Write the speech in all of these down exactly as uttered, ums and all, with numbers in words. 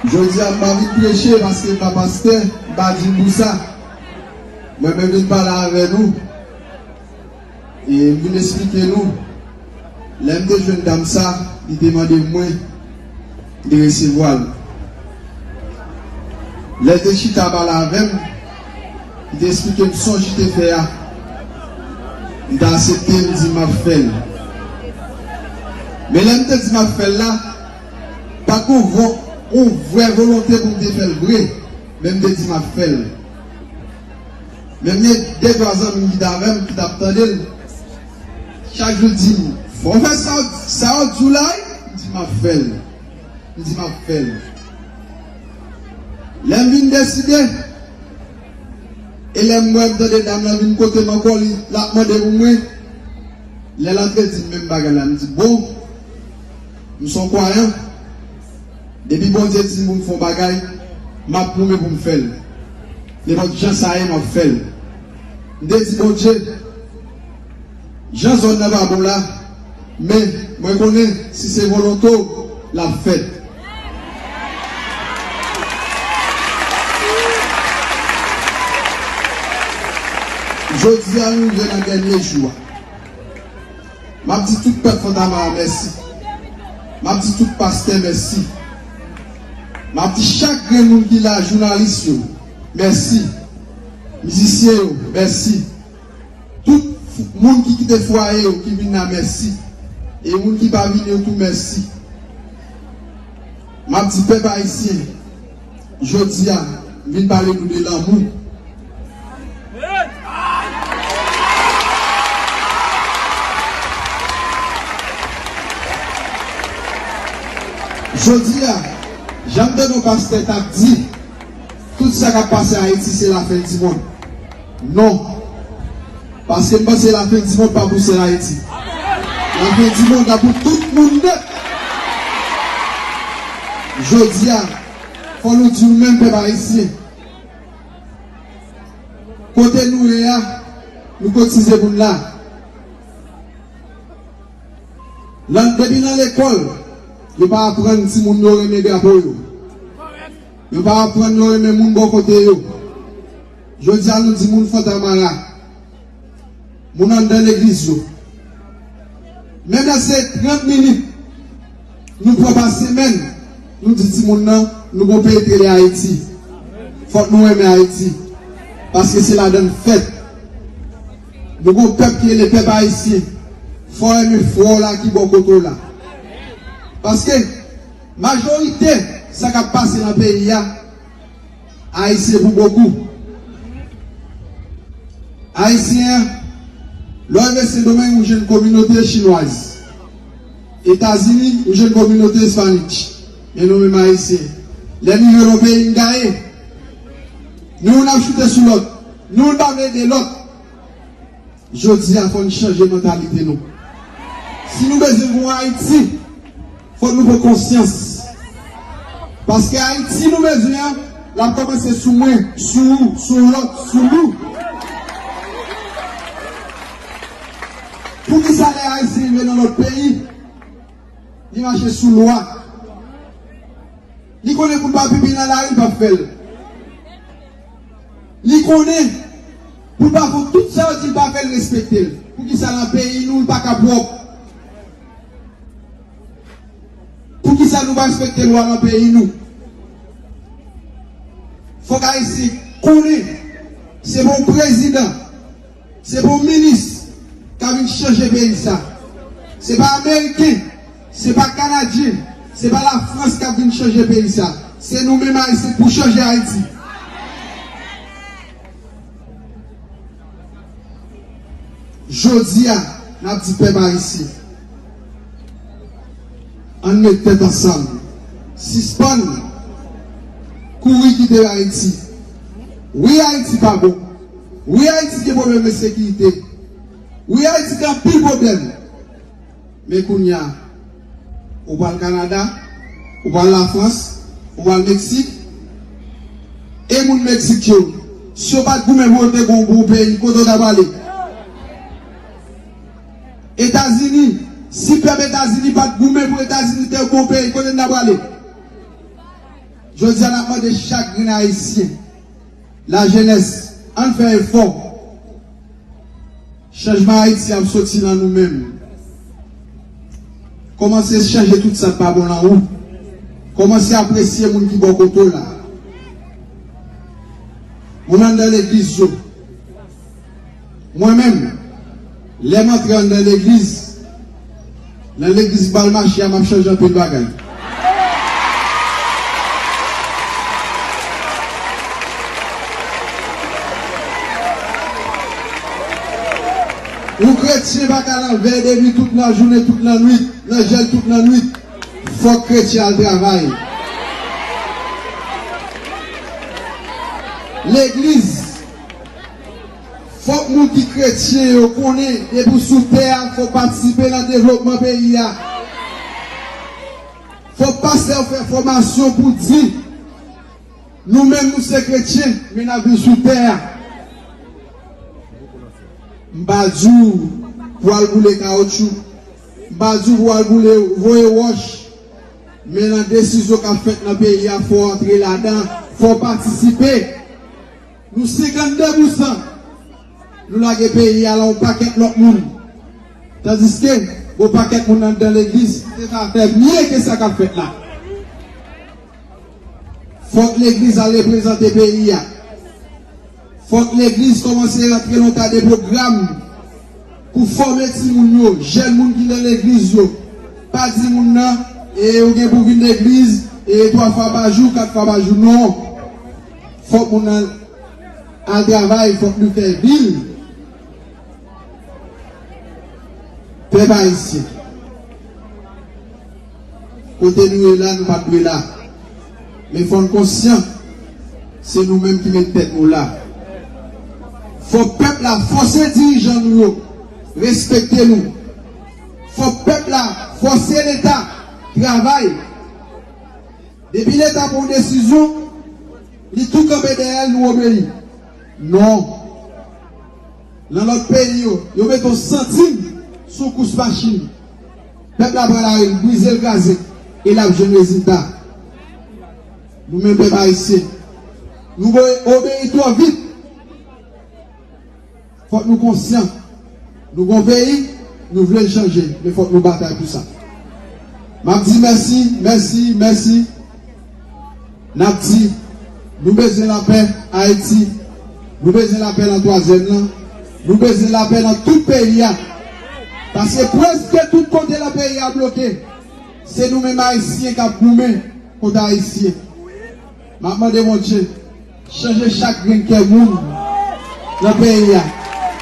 Jodi a, m pa vin preche paske m pa pastè, m pa di m pou sa. Mwen menm vin pale avè nou. E m vin esplike nou. Lè m te jwenn dam sa, li te mande mwen, m te resevwa l. Lè l te chita pale avè m, li te esplike m sonj li te fè a. M te aksepte, m di m ap fè l. Men lè m te di m ap fè l la, pa t gon vo-, yon vrè volonte pou m te fè l vre, men m te di m ap fè l. Men m gen de twa zanmi m ki t avè m, ki t ap tande l. Chak jou l di m, "Fò w fè sa, sa w di w la wi." M di m ap fè l. M di m ap fè l. Lè m vin deside, e lè m wè m tande dam nan vin kote m ankò, li, l ap mande pou mwen. Lè l antre di m menm bagay la, m di, "Bon, m se yon kwayan. Depi Bondye di m pou m fè yon bagay, m ap goumen pou m fè l. Nenpòt jan sa ye, m ap fè l." M te di Bondye, "Jan zòn nan pa bon la, men mwen konnen si se volonte w, l ap fèt." Jodi a, nou rive nan dènye jou a. M ap di tout pèp Fontamara mèsi. M ap di tout pastè mèsi. M ap di chak grenn moun ki la, jounalis yo, mèsi. Mizisyen yo, mèsi. Tout f-, moun ki kite fwaye yo, ki vin la, mèsi. E moun ki pa vini yo tou, mèsi. M ap di pèp ayisyen, jodi a, m vin pale nou de lanmou. Jodi a, jan m tande yon pastè t ap di, tout sa k ap pase Ayiti se lafen dimonn. Non. Paske m panse lafen dimonn pa pou sèl Ayiti. Lafen dimonn la pou tout moun nèt. Jodi a, fò nou di nou menm pèp ayisyen. Kote nou ye a, nou kotize pou n la. Nan, depi nan lekòl, yo pa aprann timoun yo renmen drapo yo. Yo pa aprann yo renmen moun bò kote yo. Jodi a, nou di moun Fontamara, moun anndan legliz yo. Menm lè se trant minit, nou pran pa semèn, nou di timoun nan, nou gon peyi k rele Ayiti. Fòk nou renmen Ayiti. Paske se ladan n fèt. Nou gon pèp ki rele pèp ayisyen. Fò w renmen frè w la ki bò kote w la. Paske majorite sa k ap pase nan peyi a, Ayisyen pou bokou. Ayisyen an, lè w rive Sendomeng, ou jwenn kominote chinwaz. Etazini, ou jwenn kominote ispanik. Men nou menm Ayisyen, lè n rive nan peyi n gaye, ni youn ap choute sou lòt, ni youn pa vle ede lòt. Jodi a, fò n chanje mantalite nou. Si nou bezwen yon Ayiti, fò nou pran konsyans. Paske Ayiti nou bezwen an, l ap kòmanse sou mwen, sou ou, sou lòt, sou nou. Poukisa lè Ayisyen rive nan lòt peyi, li mache sou lwa? Li konnen pou l pa pipi nan lari, l p ap fè l. Li konnen pou l pa fè tout sa yo di l pa fè, l respekte l. Poukisa nan peyi nou, l pa ka pwòp? Poukisa nou pa respekte lwa nan peyi nou? Fòk Ayisyen konnen se pa yon prezidan, se pa yon minis k ap vin chanje peyi sa. Se pa ameriken, se pa kanadyen, se pa Lafrans k ap vin chanje peyi sa. Se nou menm Ayisyen pou chanje Ayiti. Jodi a, n ap di pèp ayisyen, ann met tèt ansanm. Sispann kouri kite Ayiti. Wi, Ayiti pa bon. Wi, Ayiti gen pwoblèm ensekirite. Wi, Ayiti gen anpil pwoblèm. Men kounye a, ou pral Kanada, ou pral Lafrans, ou pral Meksik, e moun Meksik yo, si yo pa t goumen pou yo te gen yon bon peyi, kote yo ta prale? Etazini, Si pèp Etazini pa t goumen pou Etazini te yon bon peyi, kote n ta prale? Jodi a, n ap mande chak grenn Ayisyen, lajenès, ann fè efò. Chanjman Ayiti ap soti nan nou menm. Kòmanse chanje tout sa k pa bon nan ou. Kòmanse apresye moun ki bò kote w la. Moun anndan legliz yo. Mwen menm, lè m antre anndan legliz, nan legliz m pral mache a, m ap chanje anpil bagay. Yon kretyen pa ka nan vèy de nwi tout lajounen, tout lannwit, nan jèn tout lannwit. Fòk kretyen al travay. Legliz, fòk moun ki kretyen yo konnen depi w sou tè a, fò w patisipe nan devlopman peyi a. Fò pastè yo fè fòmasyon pou di, nou menm nou se kretyen, men n ap viv sou tè a. M pa di w pou al boule kawotchou. M pa di w pou al boule, voye wòch. Men nan desizyon k ap fèt nan peyi a, fò w antre ladan, fò w patisipe. Nou senkannde pousan, nou lage peyi a nan yon pakèt lòt moun. Tandiske, gon pakèt moun anndan legliz ki te ka fè mye ke sa k ap fèt la. Fòk legliz al reprezante peyi a. Fòk legliz kòmanse rantre nan yon ta de pwogram pou fòme timoun yo, jèn moun ki nan legliz yo. Pa di moun nan, e ou gen pou vin legliz, e twa fwa pa jou, kat fwa pa jou, non. Fòk moun nan al travay, fòk nou fè vil. Pèp ayisyen, kote nou ye la, nou pa t dwe la. Men fò n konsyan, se nou menm ki met tèt nou la. Fò pèp la fòse dirijan nou yo respekte nou. Fò pèp la fòse Leta travay. Depi Leta pran yon desizyon, li tou kanpe dèyè l, nou obeyi. Non. Nan lòt peyi yo, yo mete yon santim sou kous machin. Pèp la pran lari l, brize l, kraze, e l ap jwenn rezilta. Nou menm pèp ayisyen, nou obe-, obeyi twò vit. Fòk nou konsyan. Nou gon peyi, nou vle l chanje, men fòk nou batay pou sa. M ap di mèsi, mèsi, mèsi. N ap di, nou bezwen lapè Ayiti. Nou bezwen lapè nan twazyèm nan. Nou bezwen lapè nan tout peyi a. Paske prèske tout kote nan peyi a bloke. Se nou menm Ayisyen k ap goumen kont Ayisyen. M ap mande Bondye, chanje chak grenn kè moun nan peyi a.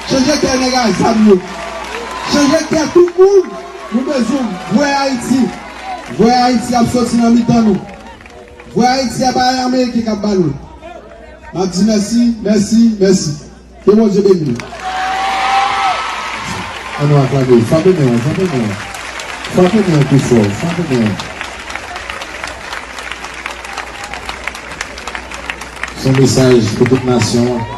Chanje kè nèg a zam yo. Chanje kè tout moun. Nou bezwen vwè Ayiti. Vwè Ayiti ap soti nan mitan nou. Vwè Ayiti a pa Ameriken k ap ba nou. M ap di mèsi, mèsi, mèsi. Ke Bondye beni nou. An nou aklame l. Frape men an, frape men an. Frape men an pi fò, frape men an. Se yon mesaj pou tout nasyon an.